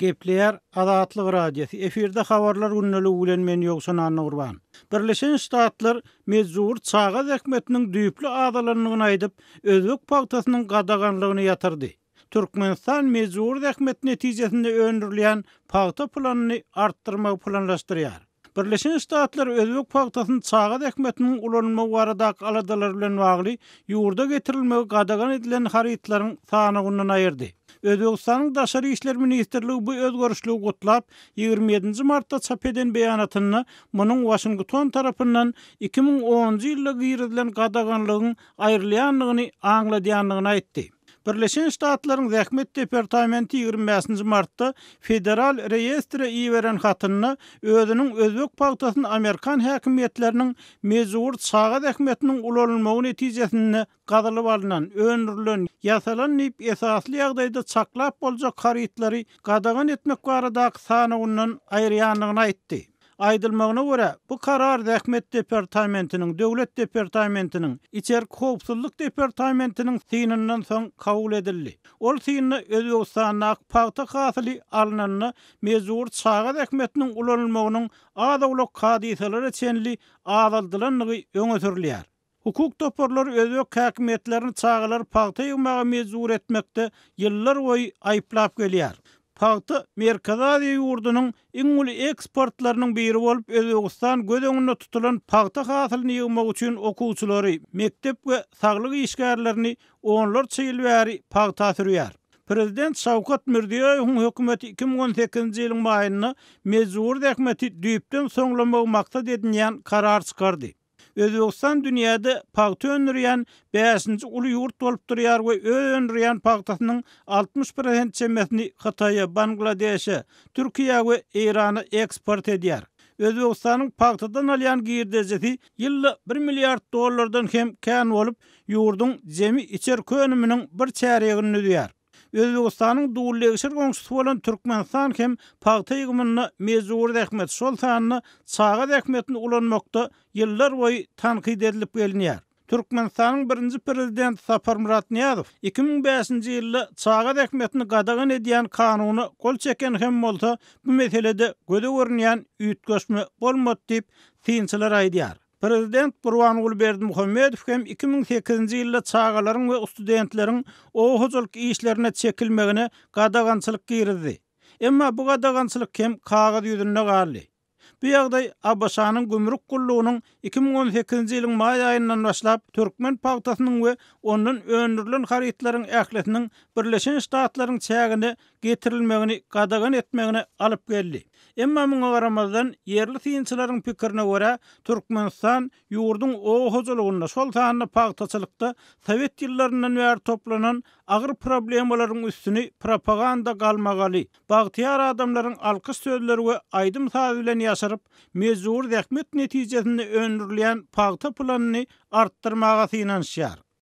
Gepleýär Azatlyk Radiosy, efirde Habarlar gündeligi bilen men Ýowşan Annagurban. Birleşen Ştatlar mejbury çaga zähmetiniň düýpli azalandygyny aýdyp, özbek pagtasynyň gadaganlygyny ýatyrdy. Türkmenistan mejbury zähmet netijesinde öndürilýän pagta planyny artdyrmagy planlaşdyrýar. Birleşen Ştatlar özbek pagtasyny çaga zähmetiniň ulanylmagy baradaky aladalar bilen bagly ýurda getirilmegi gadagan edilen harytlaryň sanawyndan aýyrdy. Özbegistanyň Daşary işler ministrligi bu özgerişligi gutlap, 27-nji martda çap eden beýanatynda munuň Waşington tarapyndan 2010-njy ýylda girizilen gadaganlygyň aýrylýandygyny aňladýandygyny aýtdy. Birleşen Ştatlaryň Zähmet departamenti 25-nji martda Federal reýestre iberen hatynda özüniň özbek pagtasyny amerikan häkimiýetleriniň mejbury çaga zähmetiniň ulanylmagy netijesinde gazylyp alnan, öndürilen, ýasalan diýip esasly ýagdaýda çaklap boljak harytlary gadagan etmek baradaky sanawyndan aýyrýandygyny aýtdy. Aýdylmagyna görä, bu karar Zähmet departamentiniň, Döwlet departamentiniň, Içerki howpsuzlyk departamentiniň synyndan soň kabul edildi. Ol synda Özbegistandaky pagta hasyly alnanda mejbury çaga zähmetiniň ulanylmagynyň az-owlak hadysalara çenli azaldylandygy öňe sürülýär. Hukuk toparlary özbek häkimiýetlerini çagalary pagta ýygmaga mejbur etmekde ýyllar boýy aýyplap gelýär. Pagta Merkezi Aziýa ýurdunyň iň uly eksportlarynyň biri bolup, Özbegistan göz öňünde tutulan pagta hasylyny ýygmak üçin okuwçylary, mekdep we saglyk işgärlerini onlarça ýyl bäri pagta sürýär. Prezident Şawkat Mirziýoýewiň hökümeti 2018-nji ýylyň maýynda mejbury zähmeti düýpden soňlamagy maksat edinýän karar çykardy. Özbegistan dünýäde pagta öndürýän bäşinji uly ýurt bolup durýar we öz öndürýän pagtasynyň 60 prosent çemesini Hytaýa, Bangladeşe, Türkiýä we Eýrana eksport edýär. Özbegistanyň pagtadan alýan girdejisi ýylda bir milliard dollardan hem kän bolup, ýurduň jemi içerki önüminiň bir çärýegini düzýär. Özbegistanyň dullegşir goňşusy bolan Türkmenistan hem pagta ýygymynda mejbury zähmet, şol sanda çaga zähmetini ulanmakda ýyllar boýy tankyt edilip gelinýär. Türkmenistanyň birinji prezidenti Saparmyrat Nyýazow 2005-nji ýylda çaga zähmetini gadagan edýän kanuna gol çeken hem bolsa, bu meselede göze görünýän üýtgeşme bolmady diýip, synçylar aýdýar. Prezident Gurbanguly Berdimuhamedow hem 2008-nji ýylda çagalaryň we studentleriň oba hojalyk işlerine çekilmegine gadagançylyk girizdi. Emma bu gadagançylyk hem kagyz ýüzünde galdy. Bu ýagdaý ABŞ-nyň gümrük gullugynyň 2018-nji ýylyň maý aýyndan başlap türkmen pagtasynyň we ondan öndürilen harytlaryň ählisiniň Birleşen Ştatlaryň çägine getirilmegini gadagan etmegine alyp geldi. Emma muňa garamazdan, ýerli synçylaryň pikirine görä, Türkmenistan ýurduň oba hojalygynda, şol sanda pagtaçylykda sowet ýyllaryndan bäri toplanan agyr problemalaryň üstüni propaganda galmagaly, bagtyýar adamlaryň alkyş sözleri we aýdym-saz bilen ýaşyryp, mejbury zähmet netijesinde öndürilýän pagta planyny artdyrmaga synanyşýar.